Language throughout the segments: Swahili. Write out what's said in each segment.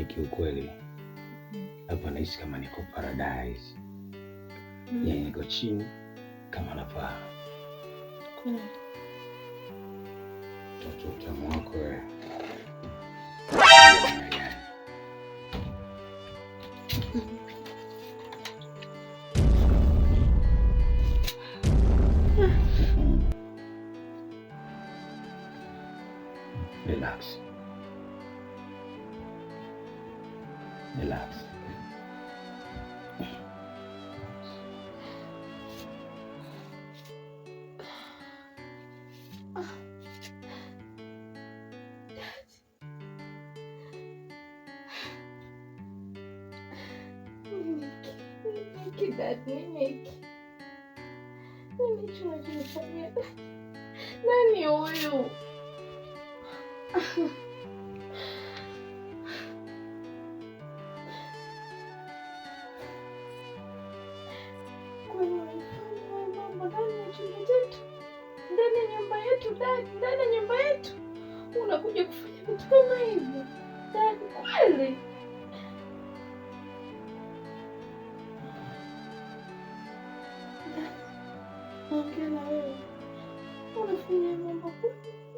Yaani kiukweli hapa nahisi kama niko paradise. Yaani niko chini kama napaa. Toto, utamu wako wewe. Relax. Relax. Nini dad, nini hiki? Nini hicho unachonifanyia? Nani huyu? Kwani unafanya haya mambo ndani ya chumba chetu, ndani ya nyumba yetu dad, ndani ya nyumba yetu unakuja kufanya vitu kama hivi dad, kweli? Dad, naongea na wewe, unafanya mambo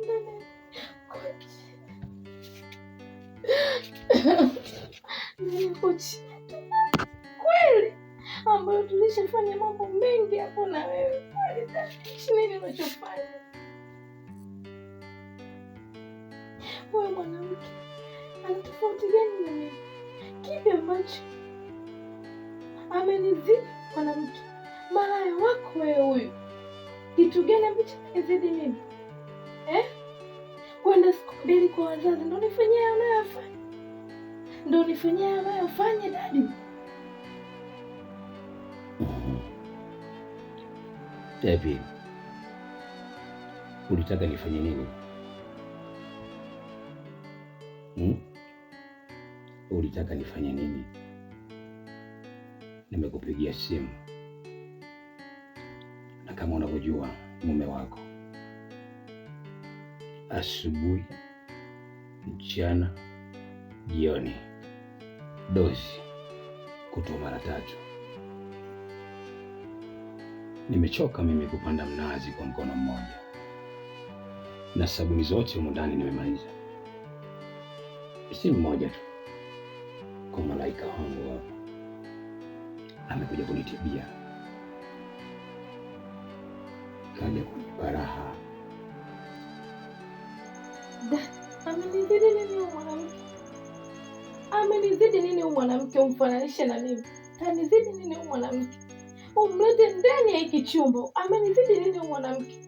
ndani ya kochi, ndani ya kochi yetu kweli, ambayo tulishafanya mambo mengi hapo na wewe kweli. Dad, hichi nini unachofanya? Huyu mwanamke ana tofauti gani na mimi? Kipi ambacho amenizidi mwanamke? Malaya wako wewe huyu, kitu gani ambacho amenizidi mimi eh? Kwenda siku mbili kwa wazazi ndo nifanyia unayoyafanya, ndo nifanyia unayofanya daddy? Debbie, ulitaka nifanye nini? Hmm? Ulitaka nifanye nini? Nimekupigia simu na kama unavyojua mume wako asubuhi, mchana, jioni, dozi kutwa mara tatu. Nimechoka mimi kupanda mnazi kwa mkono mmoja, na sabuni zote humu ndani nimemaliza. Si mmoja tu, kwa malaika wangu hapa amekuja kunitibia, kaja kunipa raha. Amenizidi nini huyu mwanamke? Amenizidi nini huyu mwanamke umfananishe na mimi? Kanizidi nini huyu mwanamke? Umlete ndani ya hiki chumba. Amenizidi nini huyu mwanamke?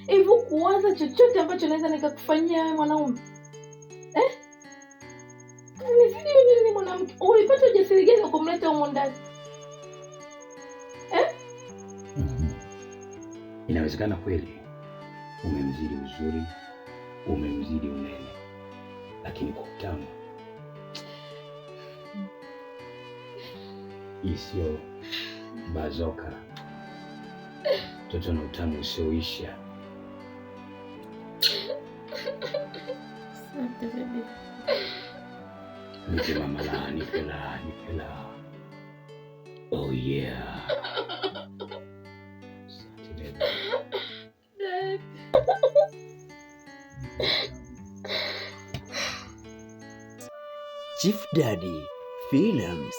Hivi kuwaza chochote ambacho naweza nikakufanyia wewe mwanaume? Kanizidi nini mwanamke? Ulipata ujasiri gani wa kumleta humu ndani? Inawezekana kweli umemzidi uzuri, umemzidi unene, lakini kwa utamu isiyo bazoka, mtoto na utamu usioisha. Asante baby. Nipe mama la, nipe la, nipe la. Oh yeah. Asante baby. Dad. Chief Daddy Films.